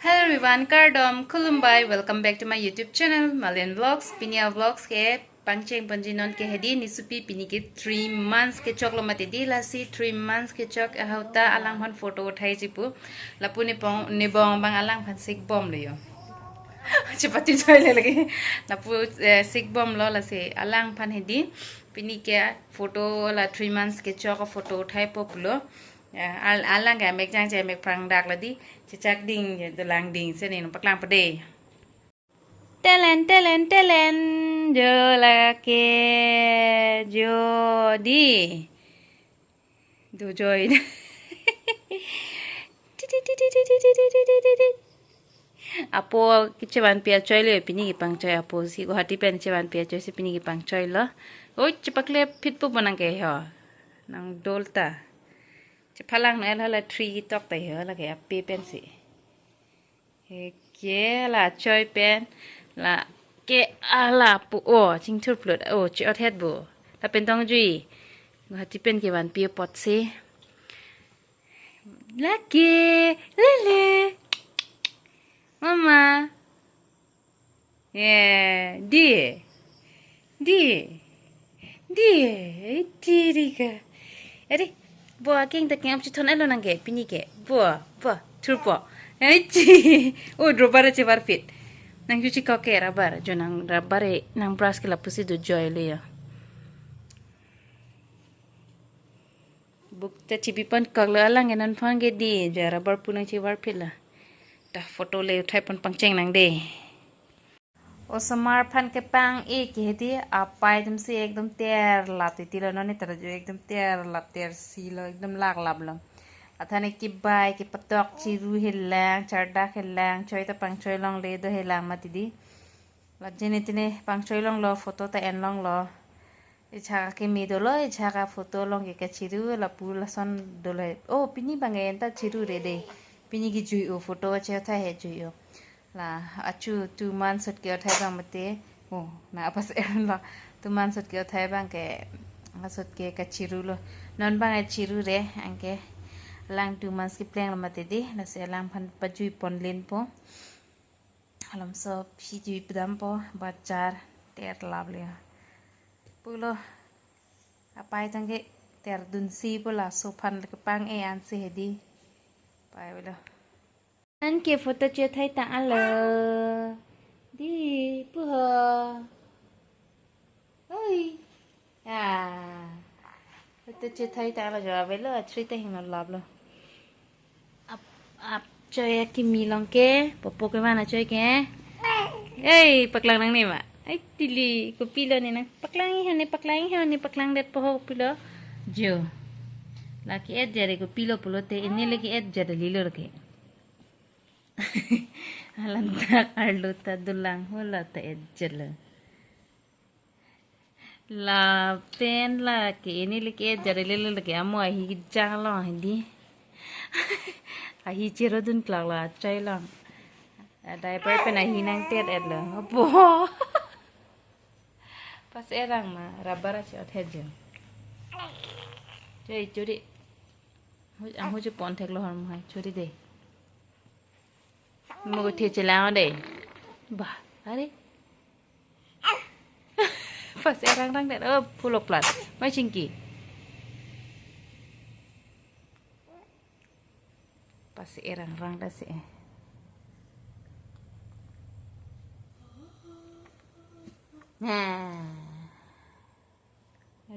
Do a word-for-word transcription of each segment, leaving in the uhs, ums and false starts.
Hello everyone, kardom, khulumbai, welcome back to my YouTube channel, Malin Vlogs. Pini a-vlogs ke pangcheng ponji, non ke hedi nisupi pini ke three months kechoklo mati di, lasi three months kechok ahut ta alangphan photo uthai ji pu. Lapu ne pong, ne bong bang alangphan sikbomlo yo. Chepati joile lagi. Lapu, eh, sikbomlo, lasi alangphan hedi pini ke photo la three months kechok photo uthaipo pulo. Ya, al-, alang ke mek jang je mek prang dak la di. Chechak ding je, dolang ding, seni nung paklang pade. Telen, telen, telen. Jo lake, jo di. Do joi. Apo kechevanpi achoi le, pini kepangchoi apo si, Guwahati pen chevanpi achoi si pini kepangchoilo. Oi, chepakle phit pu bonang ke ho. Nang dol ta. Chephalang no el hala three tok ta ho lake ape pensi. Eke la choi pen, lake ala pu o, chingthur plut o, chi-ot het bo. Lapen tong jui. Guwahati pen kevanpi apotsi. Lake, lele. Mama. Eh, di. Di. Di. Eh, di, di ka. Adi, bo aking ta king ap chithon elo nang ke, pini ke. Bo, bo, thurpo. Eh, chi. Oh, rubber chevarpit. Nang chuchi kok ke rubber. Jo nang rubber e, nang brush ke lapusi do joile ya. Buk ta chipi pon koklo, alang ke non phone ke di, ja rubber pu nang chevarpit la. Ta photo le uthai pon pangcheng nang de. Osomar aphan kepang e ke hedi apai atum si ekdom terlap titi lo, non ne tara jo ekdom terlap tersi lo, ekdom laklap lo. Athane kebai kepatok, chiru helang, chardak helang, choi ta pangchoi longle, do helang mati di. La jene tene pangchoi longlo, photo ta en longlo. Ejak akimi dolo, ejak a-photo along ke kachiru, lapu lason dolo. Oh, pini bang en ta chiru re de. Pini kejui o, photo che uthai he jui o. La achu two months ahut ke uthai bang mate. Oh, na pas en lo. Two months ahut ke uthai bang ke, ahut ke kachirulo. Non bang e chiru re, anke alang two months keplenglo mati di. Lasi alangphan pajui ponlen po. Alam so phi jui pidampo, bajar terlap le. Pulo, apai tang ke terdunsi pu, laso aphan le kepang e ansi hedi. Pai pulo. An ke photo che thai ta alo. Di, pu ho. Oi. Ah. Photo che thai ta alo, jo avelo, achoi ta hingno laplo. Ap, ap, choi akimi long ke, popo kevan achoi ke. Ei, paklang nangne ma. Ai, tili, kopilo ne nang. Paklang iha ne, paklang iha ne, paklang det po ho kopilo. Jo. Lake et jare kopilo pulote, ini lake et jare lilo lake. Alantak arlo ta dolang, hola ta et jalo. Lapen lake, ini lake et jare lele lake, amo ahi kejang long hedi. Ahi chero dun klak la achoi long. A diaper pen ahi nang tet et lo. Apo. Pas erang ma, rubber achi ot het jo. Chori, chori. Hu-, ang huju pon thek lo hormu hai, chori de. Mo ko the chelang de. Bah, are. Pas erang rang det. Oh, pulok plat. Mai chingki. Pas erang rang det si. Nah.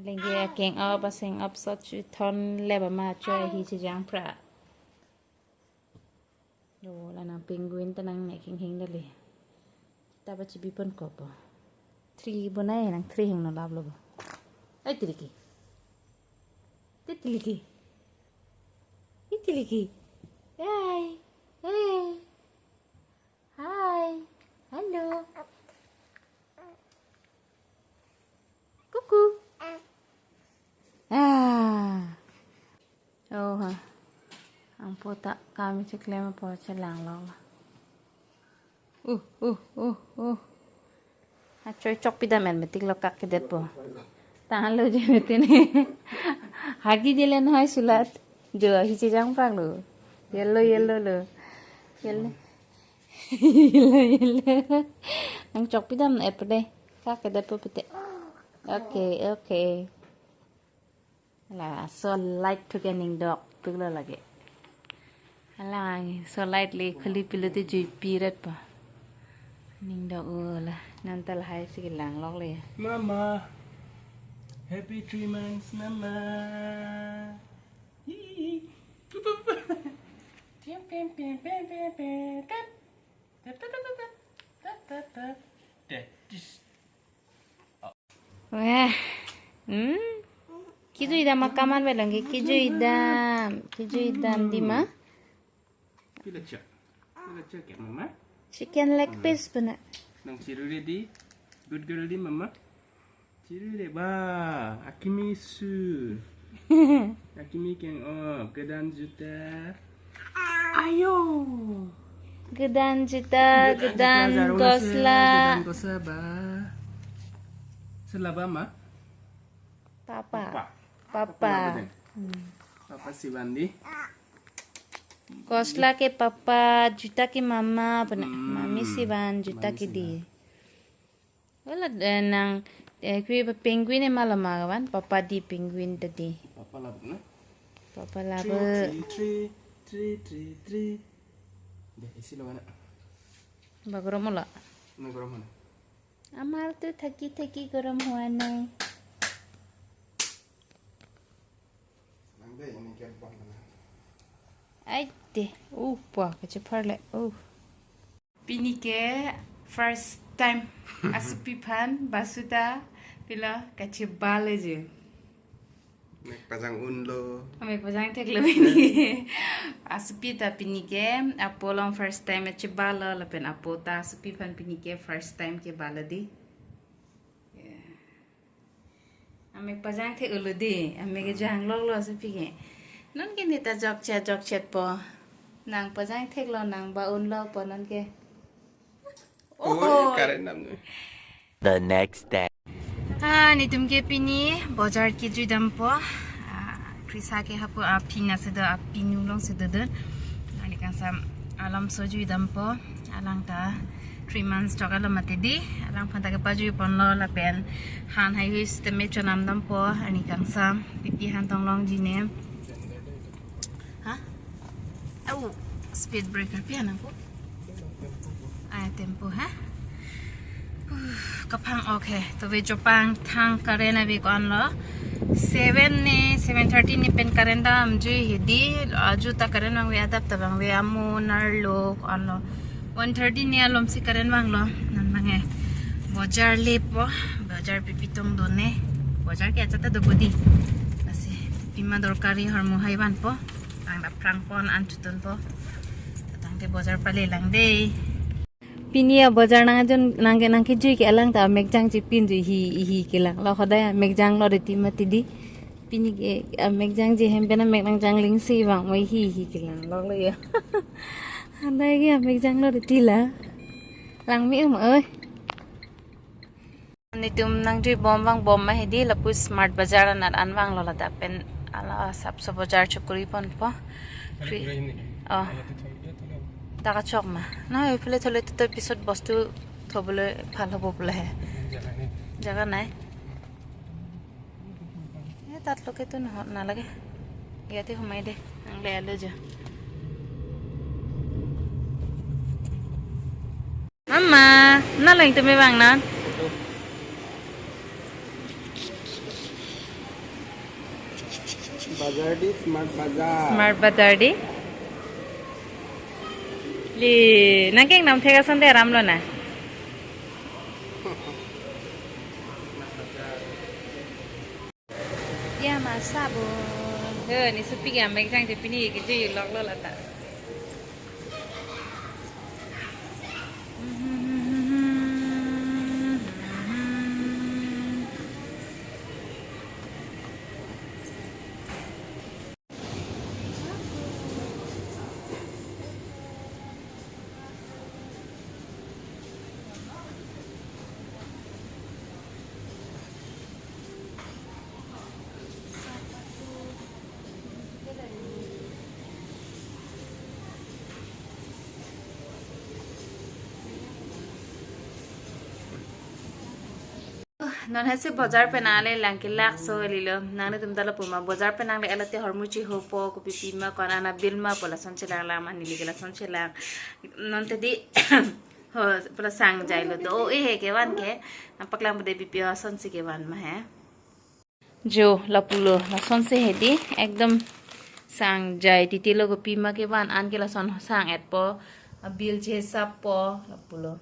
Lengke akeng up, aseng up sot chu thon leba ma choi hi chejang pra. Lo, la nang penguin ta nang nek hing hing dali. Taba chibi pon kopo. Three bonai nang three hing no lab lo bo. Ai tiliki. Ti tiliki. Ti tiliki. Ai. Ai. Hai. Halo. Kuku. Ah. Oh, ha. Angpo ta kami cheklem po chelang long. Uh, uh, uh, uh. Achoi chok pidam en metik lo kak kedet po. Tahan lo je metin. Hagi jelen hai sulat. Jo hi chejang prak lo. Yellow, yellow lo. Yellow. Hile, hile. Nangchokpidam na epre. Kakedet po pete. Okay, okay. Laso light thu ke ning dokpiklo lake. Hala, laso light le khuli pilote juipi ret po. Ning dok-o la. Nonta lahai si kelang lok le. Mama. Happy three months, Mama. Hee. Pim, pim, pim, pim, pim, pim. Tat. Tat, tat, tat, tat, tat. Tat, tat, tat. Tat, tis. Wah. Hmm. Kejui dam akaman belong ke, kejui dam. Kejui dam di ma. Pila chak. Pila chak ya, Mama? Chicken leg piece puna. Nang chiru ready. Good girl di, Mama. Chiru re ba. Akimi su. Akimi keng op. Kedan juta. Ayo. Kedan juta, kedan gosla. Kedan gosla ba. Sela ba, Ma? Papa. Papa. Papa. Papa. Hmm. Papa si van di. Gosla ke papa, juta ke mama, puna. Hmm. Mami si van, juta ke di. Wala, eh, nang, eh, kui ba penguin e malama kawan, papa di penguin tadi. Papa labuk na? Papa labuk. Three, three, three, three, three, three. Deh, isi lo mana? Ba gorom lo. Na gorom mana? Amar tu thaki thaki gorom hua nai. Nang deh, ini ke bang mana? Ai deh, uh, wah, kachepar le, uh. Pini ke first time asupi aphan basuta pilo kachebal ajo. Mek pajang unlo. Mek pajang theklo pini. Asupi ta pini ke apo along first time achebal lo lapen apo ta asupi aphan pini ke first time kebal lo di. Yeah. Amek pajang thek-olo di, amek kejang lok lo asupi ke. Non ke neta jokchet jokchet po. Nang pajang theklo, nang ba unlo po non ke. Oi, oh, karen nam ne. The next day. Ah, netum ke pini bojar kejui dam po. Ah, Krisa ke hapu aphi na sedo, apinu along sedo dun. Ani kangsam alam so jui dam po. Alang ta three months chok alo mati di. Alang aphan ta kepajui ponlo lapen han haihui sitame chonam dam po. Ani kangsam pipi han tong longji ne. Ha? Au, speed breaker pi anang ko? Ai, tempo, ha? Uh, kaphang, okay. To ve chopang thang karen ave ko-an lo. Seven ne, seven thirty ne pen karen damjui hedi. Ajo ta karen vangve, adap ta vangve, amo nerlo ko-an lo. One thirty ne alom si karen vanglo. Non bang ke bojar le po. Bojar pipi tong do ne. Bojar ke acha ta do bodi. Lasi pima dorkari hormu hai van po. Tang dap prang pon an chutun po. Tangte bojar pale lang dei. Pini abojar nang ajon nang ke nang kejui ke alang ta amek jangje pinjui hi hi kelang lo, hodai amek janglo de ti mati di. Pini ke amek jangje hem pen amek nangjang lingsi vang moi hi hi kelang lo lo ya. Hodai ke amek janglo de ti la. Langme um oi. Netum nangjui bom vangbom ma hedi lapu Smart Bazaar anat an vanglo ladak pen ala asapso bojar chukuri ponpo. Kri-, oh. Dak achok ma. Na, এইফালে থলে তো পিছত বস্তু থবলৈ ভাল হ'ব বোলে হে। জাগা নাই। এ, তাত লোকেতো নহ-, নালাগে। ইয়াতে সোমাই দে। Ang le alo jo. Mama, nalo netum abang non? Bazaar di, Smart Bazaar. Smart Bazaar di. Li, nang keng nam thek ason te aram lo na. Ya, masa bo. He, ne supi ke amek jangje pini kejui lok lo lata. Non hasi bojar pen ale lang ke lakso lilo. Nangli tum ta lapu ma bojar pen nangle alate hormu chihopo kopi pima ko-an ana bill ma pu lason chelang lang ma neli ke lason chelang. Non ta di ho pula sang jailo do. O eh he kevan ke. Nangpaklang bude B P O asonsi kevan ma he. Jo lapulo lasonsi hedi ekdom sang jai titi lo kopi ma kevan an ke lason sang etpo. A bill chesappo lapulo.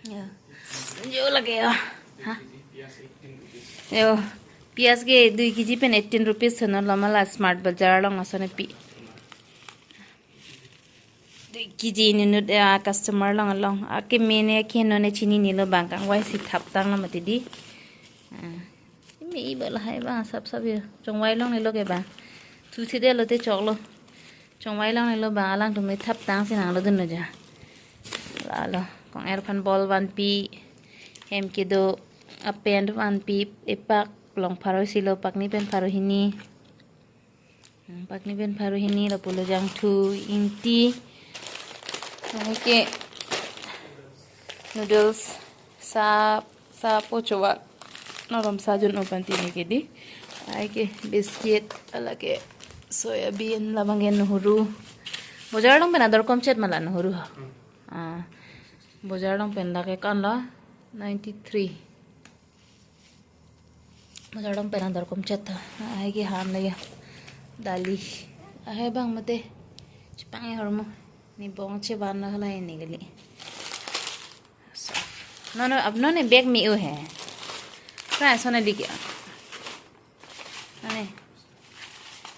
Ya. Jo lake ya. Ha? Jo. Piyaj ke dui kg pen eighteen rupees hono loma la Smart Bazaar along asonsi pi. Dui kg inut ya customer along along. Akeme ne keno ne chinine lo bang kangvaisi thaptanglo mati di. Ah. Imi iba lahai bang sap sap ya. Chongvai longle lo ke bang. Thu thide lote choklo. Chongvai longle lo bang alangtum me thaptangsi nanglo dunlo ja. Lalo kong-er aphan ball vanpi, hem kedo, a pant vanpi, epak long pharo isi lo, pakni pen pharo hini. Hmm, pakni pen pharo hini lapulo jangthu, ingti. Nang ke noodles, sap, sap o chowak. Norom sajun o panti ne ke di. Ai ke biscuit, ala ke soya bean, labang ke nuhuru. Bojar along pen ador komchet ma la nuhuru ha. Ah. Bojar along pen lake kan la ninety-three. Bojar along pen ador komchet ta. Ai ke han la ya. Dali. Ahe bang mate. Chepang e hormu. Ne bong chevan la hala ne kali. No, no, ab no ne bag me-o he. Prai asonsi liki. Ane.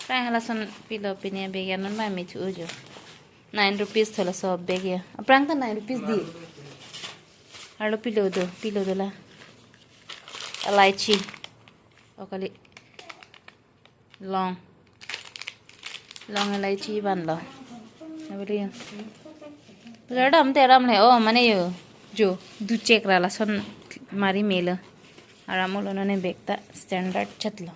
Prai halason pilo pine bag ya non ma me chu ujo. Nine rupees thola so bag ya. Aphrang ta nine rupees di. Arlo pilo do, pilo do la. Elaichi. O kali. Long. Long elaichi vanlo. Nabili ya. Bojar dam te aram le. Oh, mane yo. Jo, duchek ra lason mari melo. Aram lo non ne bag ta standard chetlo.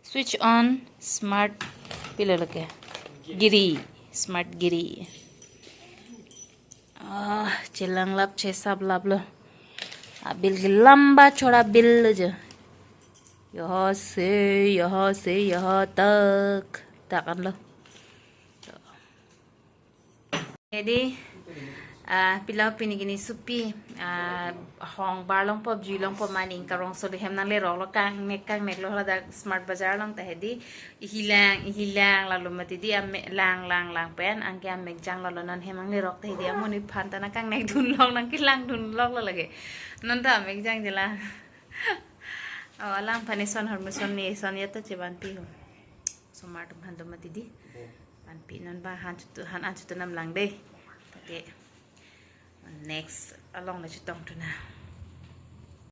Switch on smart pilo lake. Giri, smart giri. Ah, chelang lap chesap laplo. A bill ke lamba choda bill lo jo. Yaha se, yaha se, yaha tak. Tak anlo. Jadi, ah, pilo pini kini supi, ah, hong bar longpo, jui longpo mane karong soli hem nanglerok lo kangnek kangnek lo ladak Smart Bazaar along ta hedi. Ihilang, ihilang, lalu mati di ame lang, lang, lang pen, angke amek jang lalu non hem nanglerok ta hedi, amonit aphan ta nang kangnek dunlok, nang kelang dunlok lo lake. Non ta amek jang jela. Oh, alang aphan ison hormu son ne, son ya ta chevanpi ho. Osomar atum aphan do mati di. Vanpi non ba han chutu, han an chutu nam lang de. Tate next along le chutong tuna.